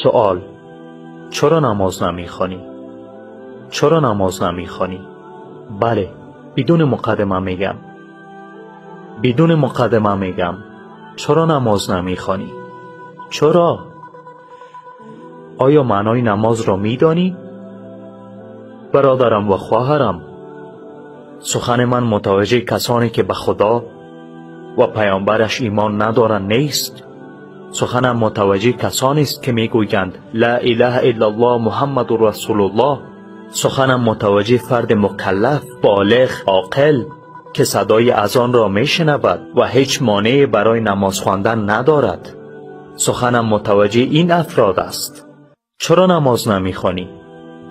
سوال: چرا نماز نمیخوانی؟ چرا نماز نمیخوانی؟ بله، بدون مقدمه میگم. بدون مقدمه میگم. چرا نماز نمیخوانی؟ چرا؟ آیا معنای نماز را میدانی؟ برادرم و خواهرم، سخن من متوجه کسانی که به خدا و پیامبرش ایمان ندارند نیست. سخنم متوجه کسانی است که میگویند لا اله الا الله محمد رسول الله. سخنم متوجه فرد مکلف، بالغ، عاقل که صدای اذان را میشنود و هیچ مانعی برای نماز خواندن ندارد. سخنم متوجه این افراد است. چرا نماز نمیخوانی؟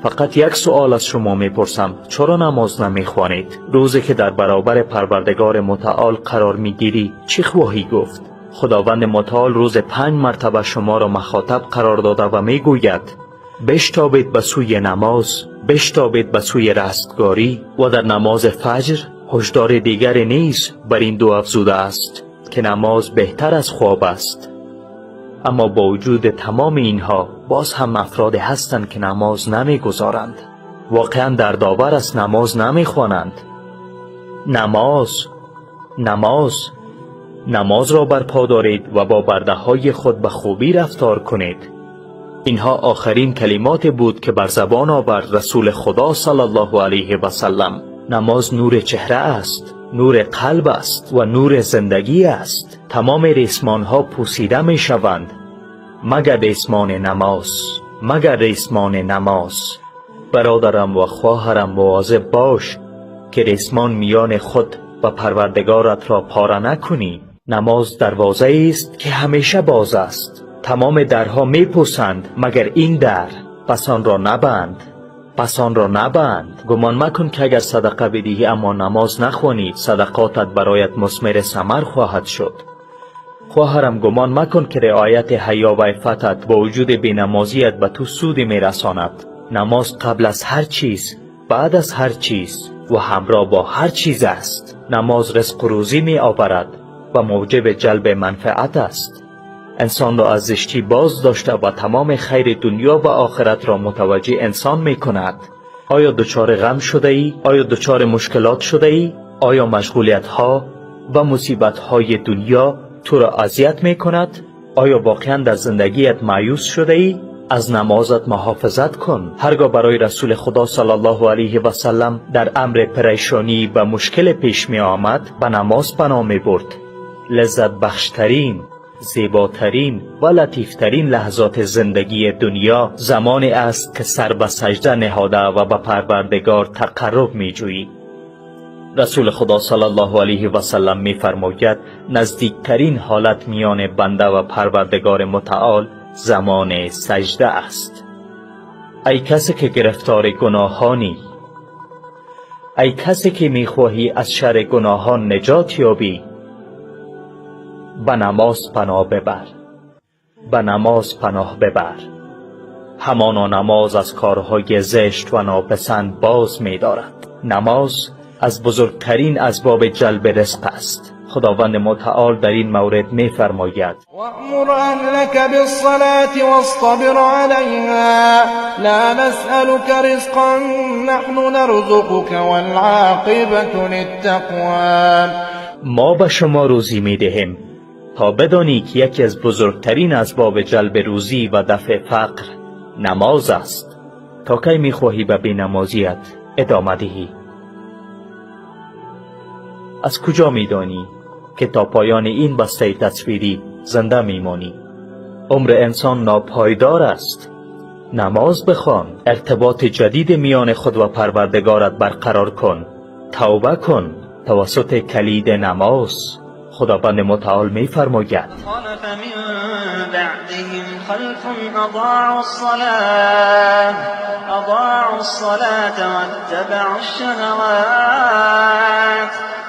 فقط یک سوال از شما میپرسم: چرا نماز نمیخوانید؟ روزی که در برابر پروردگار متعال قرار میگیری چی خواهی گفت؟ خداوند متعال روز 5 مرتبه شما را مخاطب قرار داده و میگوید بشتابید به سوی نماز، بشتابید به سوی رستگاری. و در نماز فجر هشدار دیگر نیز بر این دو افزوده است که نماز بهتر از خواب است. اما با وجود تمام اینها باز هم افراد هستند که نماز نمیگذارند. واقعا دردآور است، نماز نمیخوانند. نماز، نماز، نماز را برپا دارید و با برده های خود به خوبی رفتار کنید. اینها آخرین کلمات بود که بر زبان آورد رسول خدا صلی الله علیه و سلم. نماز نور چهره است، نور قلب است و نور زندگی است. تمام ریسمان ها پوسیده می شوند مگر ریسمان نماز، مگر ریسمان نماز. برادرم و خواهرم، مواظب باش که ریسمان میان خود و پروردگارت را پاره نکنی. نماز دروازه است که همیشه باز است. تمام درها می پوسند مگر این در. پس آن را نبند، پس آن را نبند. گمان مکن که اگر صدقه بدهی اما نماز نخوانی صدقاتت برایت مثمر ثمر خواهد شد. خواهرم، گمان مکن که رعایت حیا و عفتت با وجود بینمازیت به تو سودی میرساند. نماز قبل از هر چیز، بعد از هر چیز و همراه با هر چیز است. نماز رزق و روزی می آورد و موجب جلب منفعت است. انسان را از زشتی باز داشته و تمام خیر دنیا و آخرت را متوجه انسان می کند. آیا دچار غم شده ای؟ آیا دچار مشکلات شده ای؟ آیا مشغولیت ها و مصیبت های دنیا تو را اذیت می کند؟ آیا واقعا در زندگیت مایوس شده ای؟ از نمازت محافظت کن. هرگاه برای رسول خدا صلی الله علیه و سلم در امر پریشانی و مشکل پیش می آمد، به نماز پناه می برد. لذت بخشترین، زیباترین و لطیفترین لحظات زندگی دنیا زمانی است که سر به سجده نهاده و به پروردگار تقرب می جویی. رسول خدا صلی الله علیه و سلم می فرماید نزدیکترین حالت میان بنده و پروردگار متعال زمان سجده است. ای کسی که گرفتار گناهانی، ای کسی که می خواهی از شر گناهان نجات یابی، به نماز پناه ببر، به نماز پناه ببر. همانا نماز از کارهای زشت و ناپسند باز می دارد. نماز از بزرگترین اسباب جلب رزق است. خداوند متعال در این مورد می فرماید: وأمر أهلك بالصلاة واصطبر عليها لا نسألك رزقا نحن نرزقك والعاقبة للتقوى. ما به شما روزی می دهیم تا بدانی که یکی از بزرگترین اسباب جلب روزی و دفع فقر نماز است. تا کی می خواهی به بینمازیت ادامه دهی؟ از کجا می دانی که تا پایان این بسته تصویری زنده می مانی؟ عمر انسان ناپایدار است. نماز بخوان، ارتباط جدید میان خود و پروردگارت برقرار کن، توبه کن توسط کلید نماز. خداوند متعال می فرماید: خلف من بعدهم خلف اضاعوا الصلاة واتبعوا الشهوات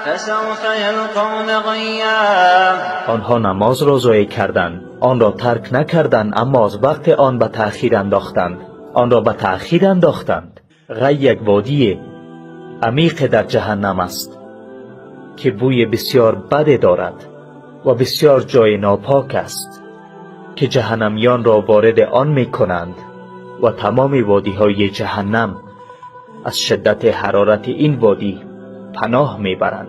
فسوف یلقون غیا. آنها نماز را ضایع کردند، آن را ترک نکردند، اما از وقت آن به تأخیر انداختند. آن را به تأخیر انداختند. غی یک وادی عمیق در جهنم است که بوی بسیار بد دارد و بسیار جای ناپاک است. که جهنمیان را وارد آن می کنند و تمام وادی های جهنم از شدت حرارت این وادی پناه می برند.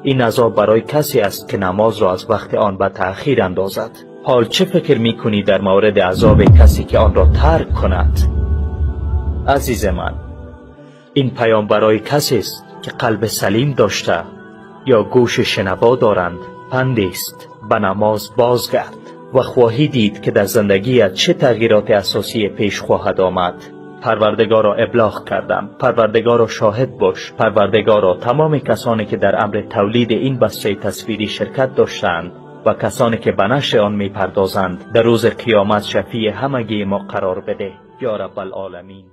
این عذاب برای کسی است که نماز را از وقت آن به تأخیر اندازد. حال چه فکر می کنی در مورد عذاب کسی که آن را ترک کند؟ عزیز من، این پیام برای کسی است که قلب سلیم داشته یا گوش شنوا دارند. پندی است: به نماز بازگرد و خواهی دید که در زندگیت چه تغییرات اساسی پیش خواهد آمد. پروردگارا ابلاغ کردم، پروردگارا شاهد باش، پروردگارا تمام کسانی که در امر تولید این بسته تصویری شرکت داشتند و کسانی که به نشر آن میپردازند در روز قیامت شفیع همگی ما قرار بده یا رب العالمین.